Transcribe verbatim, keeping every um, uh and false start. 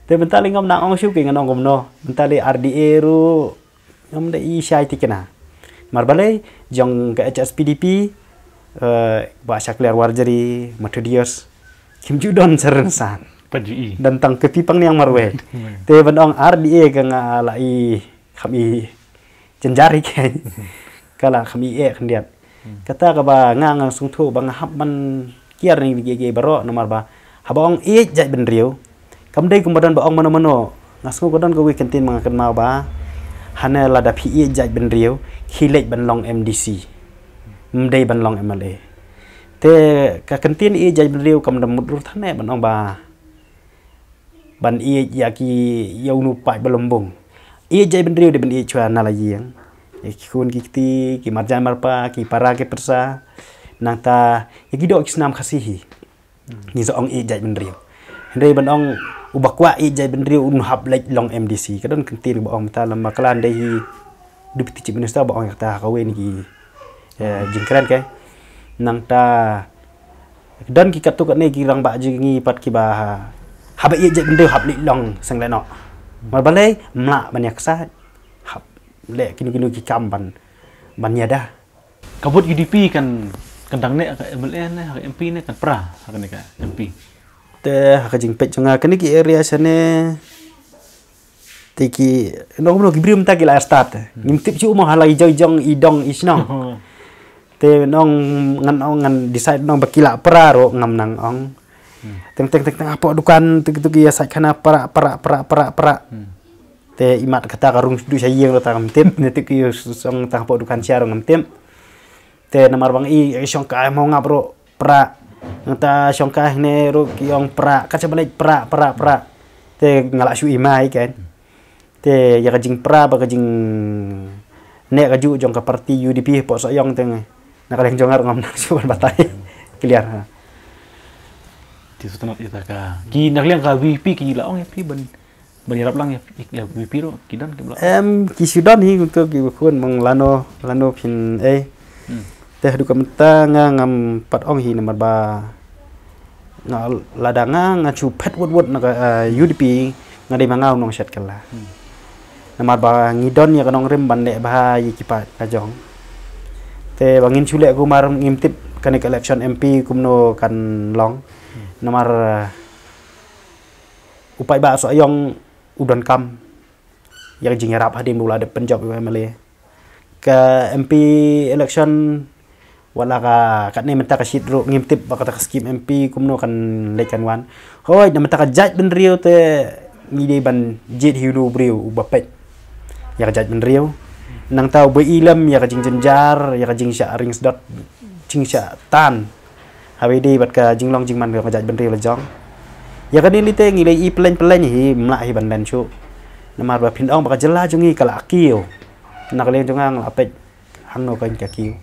Te mynta lei ngam nang ong shuh ki ngan ong kumno. Mynta lei R D A ruh ngam da i shai tikna. Namar balei jong ka H S P D P, eh, Bah Shakliar Warjri, Methodius, kim ju don sa rynsan. Pat ju i. Don tang ka Pi Pangniang marwei. Hmm. Te ban ong R D A ka nga la i, kham i jynjar hi kein. Ka la kham i eh khyndiat. Hmm. Kata kaba nga nga sngewthuh ba nga hap ban kiar ïa kine kiei kiei baroh namar ba haba ong ïeit jaitbynriew, kam dei kumba don ba ong mano mano. Nga sngew ka don kawei ka kyntien ba nga kynmaw ba, hane lada phi ïeit jaitbynriew, khie leit ban long M D C, ym dei ban long M L A. Te ka kyntien ïeit jaitbynriew kam da mut ruh than eh ban ong ba ban ïeit ïa ki, ïa uno u paid ba lymbung. Ïeit jaitbynriew dei ban ïeit shuwa na la ïing. Ïa ki khun ki kti, ki marjan marpa, ki para ki pyrsa. Nangta ïa ki doh ki snam Khasi hi. Hmm. Ngi sa ong ïeit jaitbynriew. Hynrei ban ong uba kwah ïeit jaitbynriew un hap leit long M D C. Ka don kyntien ba ong mynta lem ba klan dei hi Deputy Chief Minister ba ong ïa kata ha kawei na ki, eh, jingkren kein. Nangta don ki katto katne ki rangbah jong ngi pat kiba ha, haba ïeit jaitbynriew hap leit long seng lehnoh. Namar balei, ym lah ban ïaksaid, hap leh kino kino ki kam ban, ban ïada. Ka vote U D P kan, kan dang neh ha ka M L A ne, ha ka M P ne, kan pra ha kane ka M P. Te ha ka jingpeit jong nga kane ki area shane, te ki, nong, nong ki briew mynta ki la start. Hmm. Ngim tip shuh mo ha la i jong i jong i dong i shnong. Te nong ngan ong ngan decide nong ba ki la pra ruh ngam nang ong. Hmm. Teng teng teng teng hapoh dukan tu tu ki ïasaid khana pra pra pra pra pra. Hmm. Te imat kata ka rung duh sha ïing ruh ta ngam tip, ne tip ki ïa song ta hapoh dukan sha ruh ngam tip. Te namar ba nga i, i shongkai mo ngap ruh pra. Nangta shongkai ne ruh ki ong pra, ka sha ba leit pra pra pra. Te nga lah shu i mai kein. Te ïa ka jingpra bad ka jingneh kajuh jong ka party U D P hapoh Sohiong te nga, na ka liang jong nga ruh ngam nang shu ban batai. Clear ha. Te shu tang ïa ta ka, ki na ka liang ka V P ki la ong ïa phi ban, ban ïarap lang ïa, ïa V P ruh ki don ki ba la ong? Em, ki shu don hi kumto ki khun, mong lano lano phin, eh. Hmm. Te haduh ka mynta nga ngam pat ong hi namar ba nga, lada nga, nga shu phet wut wut na ka, eh, U D P, nga dei ma nga u nongshet kylla. Hmm. Namar ba ngi don ïa ka nongrim ban leh bha ïa ki paid la jong. Te ba ngin shu leh kumar ngim tip kane ka election M P kumno kan long. Hmm. Namar, eh, u paidbah Sohiong u donkam ïa ka jingïarap hadien ba u la dep pynjop ïa u M L A. Ka M P election, wat la ka, katne mynta ka seat ruh ngim tip ba kata ka skim M P kumno kan leit kan wan. Hooid, na mynta ka jaitbynriew te ngi dei ban jied hi u briew uba peit ïa ka jaitbynriew. Nangta uba i lem ïa ka jingjynjar, ïa ka jingshah ring sdot, jingshah tan haba ïadei bad ka jinglong jingman ka jaitbynriew la jong. Ïa kane lei te ngi la i pyllein pyllein hi, ym lah hi ban len shuh. Namar ba phin ong ba ka jylla jong ngi ka la kiew. Na ka liang jong nga nga la peit hangno ka kiew.